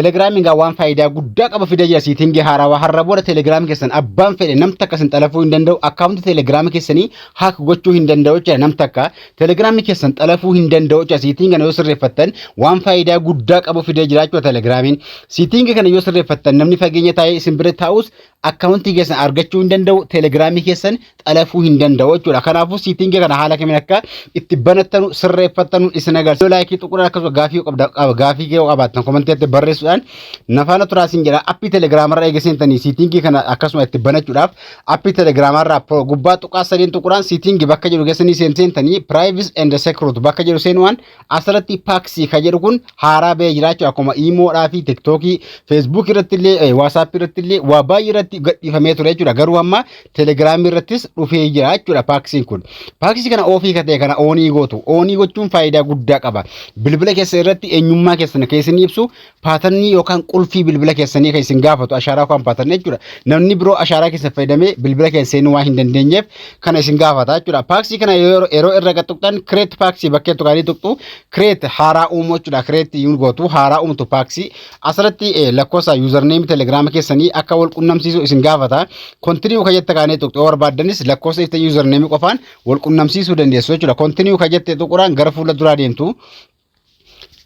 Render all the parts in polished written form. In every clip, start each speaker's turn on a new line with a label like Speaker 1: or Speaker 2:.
Speaker 1: Telegiraamiin gaa waan faayidaa guddaa qaba fidee jira, setting haarawaa. Har'a booda telegiraamii keessan abbaan fedhe nam takka isin xalafuu hin danda'u. Akkaawuntii telegiraamii keessanii hack gochuu hin danda'u jechuudha. Nam takka telegiraamii keessan xalafuu hin danda'u jechuudha. Setting kana yoo sirreeffattan waan faayidaa guddaa qabu fidee jira jechuudha telegiraamiin. Setting kana yoo sirreeffattan namni fageenya taa'ee isin bira taa'us akkaawuntii keessan argachuu hin danda'u, telegiraamii keessan xalafuu hin danda'u jechuudha. Kanaafuu setting kana haala kamiin akka itti banattanu, sirreeffattanu isin agarsiisa. Like tuquudhaan, akkasuma gaafii qabda, gaafii yoo qabaattan commentiitti barreessuudhaan nafaana turaasin jedha. Appii telegiraamarraa eega seentanii, setting kana akkasuma itti banachuudhaaf appii telegiraamarraa gubbaa tuqaa sadiin tuquudhaan setting bakka jedhu keessanii seentanii, privacy and security bakka jedhu seenuudhaan asirratti passkey ka jedhu kun haaraa ba'ee jiraachuu, akkuma iimoodhaa fi tiktookii, feesbuuk irratti illee, waasaappii irratti illee, waa baay'ee irratti gadhiifamee ture jechuudha. Garuu amma telegiraamii irrattis dhufee jira jechuudha passkeyn kun. Passkey kana off ka ta'e kana on gootu. On gochuun faayidaa guddaa qaba. Bilbila keessa irratti eenyummaa keessan keessanii ibsu, pattern yookaan qulfii bilbila keessanii kan isin gaafatu, ashaaraa yookaan pattern jechuudha. Namni biroo ashaaraa keessa fayyadamee bilbila keessa seenuu waan hin dandeenyeef kana isin gaafata jechuudha. Passkey kana yeroo irra tuqxan, create passkey bakkee tuqanii tuqxu, create haaraa uumuu jechuudha. Create gootu, haaraa uumtu passkey. Asirratti lakkoofsa username telegiraama keessanii akka wal qunnamsiisu isin gaafata. Continue ka jette kaanee tuqxu. Yoo barbaaddanis lakkoofsa ifta username qofaan wal qunnamsiisuu dandeessu jechuudha. Continue ka jette tuquudhaan gara fuula duraa deemtu.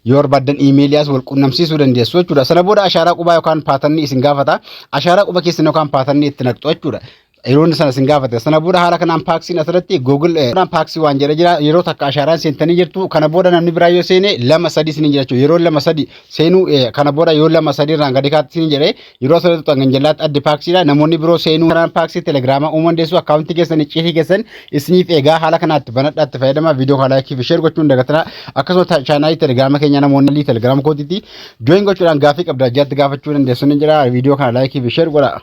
Speaker 1: Yoo barbaaddan iimeeliyaas wal qunnamsiisuu dandeessu jechuudha. Sana booda ashaaraa qubaa yookaan pattern isin gaafata. Ashaaraa quba keessan yookaan pattern itti naqxu jechuudha. Yeroo sana isin gaafate. Sana booda haala kanaan passkeyn asirratti Google passkey waan jedhe jira. Yeroo takka ashaaraan seentanii jirtu. Kana booda namni biraa yoo seene lama sadi isin jira jechuudha. Yeroo lama sadi seenuu, kana booda yoo lama sadi irraan gadi kaatti isin jedhe, yeroo asirratti tuqan jallaatti addi passkeydha. Namoonni biroo seenuu kanaan passkey telegiraamaa uumuu dandeessu. Akkaawuntii keessan, icciitii keessan isiniif eegaa. Haala kanaatti banadhaatti fayyadama. Viidiyoo kana like fi share gochuun dagatina. Akkasuma chaanaalii telegiraama keenya namoonni telegiraama kootiitti join gochuudhaan gaafii qabda jalatti gaafachuu dandeessu ni jira. Viidiyoo kana like fi share godha.